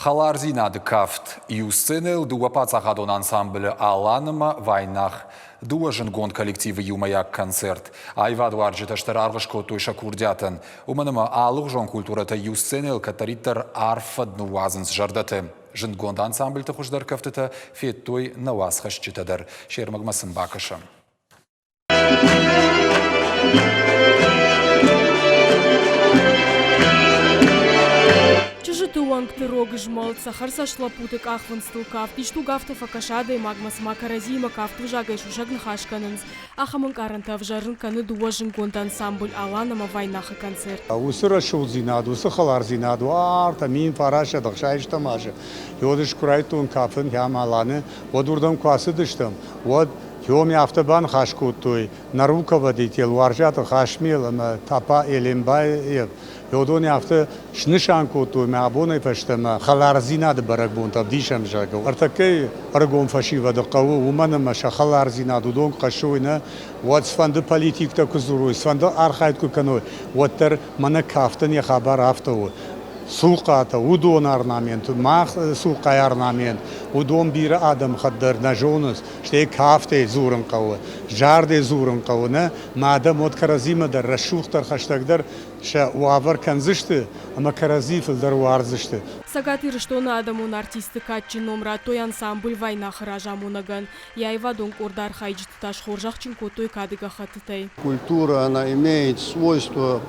Хӕлардзинады кафт. Иу сценӕйыл дыууӕ паддзахадон ансамблы Алан ӕмӕ Вайнах. Дыууӕ зындгонд коллективы иумӕйаг концерт. Аивадуарзджытӕ стыр аргъ скодтой сӕ курдиатӕн. Уымӕн ӕмӕ алыгъуызон культурӕтӕ иу сценӕйыл кӕддӕриддӕр арф фӕд ныууадзынц зӕрдӕты. Зындгонд ансамбльты хуыздӕр кӕфтытӕ федтой нӕ уацхӕсджытӕ дӕр. Се рмӕгмӕ сын бакӕсӕм. Чызджыты уӕнгты рог змӕлд, цӕхӕрцӕст лӕппуты къахфындзтыл кафт, исдуг афтӕ фӕкӕсы адӕймагмӕ, цыма кӕрӕдзиимӕ кафтвзагӕй сусӕг ныхас кӕнынц. Ахӕм ӕнкъарӕнтӕ ӕвзӕрын кӕны дыууӕ зынгонд ансамбль Алан ӕмӕ Вайнахы концерт. Уыцы рӕсугъддзинад, уыцы хӕлардзинад уартӕ 1960 азы уӕд ӕз куы райдыдтон кафын ӕмӕ Аланы, уӕд уырдӕм куы ацыдыстӕм, уӕд Тёме афтӕ баныхас кодтой нӕ руководитель Уарзиаты Хасмел ӕмӕ Тапа Элембаев. Уыдон афтӕ снысан кодтой мӕ абонӕй фӕстӕмӕ хӕлардзинады бӕрӕгбонтӕ ӕвдисӕм, зӕгъгӕ. Ӕртӕккӕйы ӕрыгон фӕсивӕды хъӕуы, уымӕн ӕмӕ сӕ хӕлардзинад уыдон куы хӕссой, нӕ, уӕд цыфӕнды политиктӕ куы дзурой, цыфӕнды архайд куы кӕной, уӕддӕр мӕнӕ кафтӕн йӕ хабар афтӕ у. Цухъатӕ, уыдон орнамент, мах цухъайы орнамент, уыдон бирӕ адӕмыхатт дӕр нӕ зонынц. Стӕй кафтӕй дзурын хъӕуы, зардӕй дзурын хъӕуы, нӕ? Мӕ адӕм уӕд кӕрӕдзимӕ дӕр рӕсугъддӕр, хӕстӕгдӕр сӕ уавӕр кӕндзысты ӕмӕ кӕрӕдзи фылдӕр уарздзысты. Цӕгат Ирыстоны адӕмон артисты кадджын ном радтой ансамбль Вайнахы разамонӕгӕн. Йӕ аивадон къорды архайджыты та схорзӕхджын кодтой кады гӕххӕттытӕй. Культура, она имеет свойство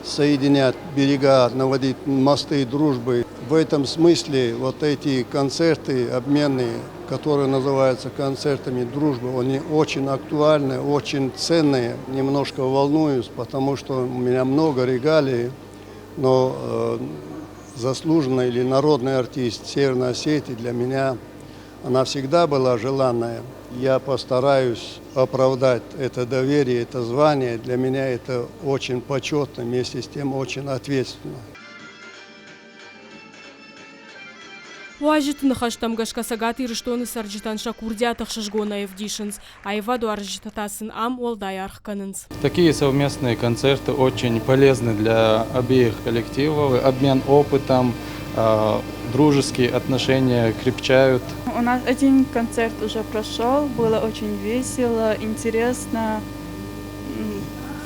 соединять берега, наводить мосты дружбы. В этом смысле вот эти концерты обменные, которые называются концертами дружбы, они очень актуальны, очень ценные. Немножко волнуюсь, потому что у меня много регалий, но заслуженный или народный артист Северной Осетии для меня она всегда была желанная. Я постараюсь оправдать это доверие, это звание. Для меня это очень почетно, вместе с тем очень ответственно. Уазджыты ныхӕстӕм гӕсгӕ Цӕгат Ирыстоны цӕрджытӕн сӕ курдиат ӕхсызгонӕй ӕвдисынц, аивадуарзджытӕ та сын ам уӕлдай аргъ кӕнынц. Такие совместные концерты очень полезны для обеих коллективов. Обмен опытом, дружеские отношения крепчают. У нас один концерт уже прошел, было очень весело, интересно.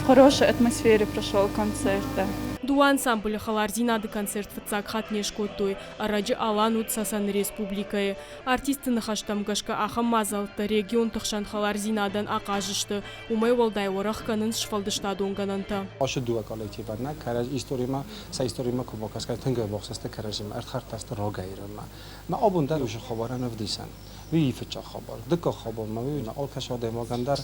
В хорошей атмосфере прошел концерт. Да. Дыууӕ ансамблы хӕлардзинады концерт фыццаг хатт не скодтой. Ӕрӕджы Алан уыд Цӕцӕны республикӕйы. Артистты ныхӕстӕм гӕсгӕ ахӕм мадзӕлттӕ регионты хсӕн хӕлардзинадӕн ахъаз сты. Уымӕй уӕлдай уӕрӕх кӕнынц сфӕлдыстадон гӕнӕнтӕ. Ашы дыууӕ коллективӕн нӕ кӕрӕдзи историмӕ, сӕ историмӕ куы бакӕсгӕ, тынг ӕввахс сты кӕрӕдзимӕ, ӕрдхӕрдтӕ сты рагӕй ирӕммӕ. Мӕ абон дӕр уыцы хабарӕн ӕвдисӕн. Уый фыццаг хабар. Дыккаг хабар ма уый алкӕцы адӕймагӕн дӕр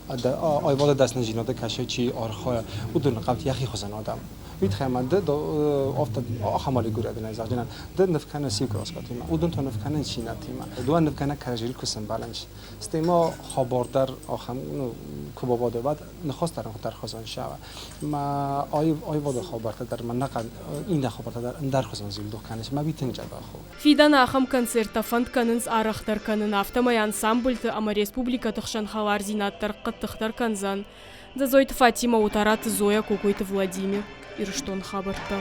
аивады дӕсныдзинады кӕсы чи архайа, уыдоны хъӕуы йӕхи хуызӕн адӕм. Уый тыххӕй ма ды афтӕ ахӕм аллегорийӕ зӕгъдзынӕн, ды ныв кӕныс иу краскӕтимӕ, уыдон та ныв кӕнынц иннӕтимӕ. Дыууӕ ныв кӕнӕ кӕрӕдзийыл куы сӕмбӕлынц, стӕй ма хабар дӕр ахӕм, ну, куы бабады, уӕд ныхас дӕр ӕндӕрхуызон сӕуа. Ма аивады хабӕрттӕ дӕр ма нӕхъӕн иннӕ хабӕрттӕ дӕр ӕндӕрхуызон зилдух кӕнынц, мӕ уый тынг дзӕбӕх у. Фидӕны ахӕм концерттӕ фӕнд кӕнынц арӕхдӕр кӕнын, афтӕмӕй ансамбльты ӕмӕ республикӕты хсӕн хӕлардзинад дӕр хъӕддыхдӕр кӕндзӕн. Дзӕдзойты Фатимӕ, Отараты Зоя, Кокойты Владимир. Ирыстоны хабӕрттӕ.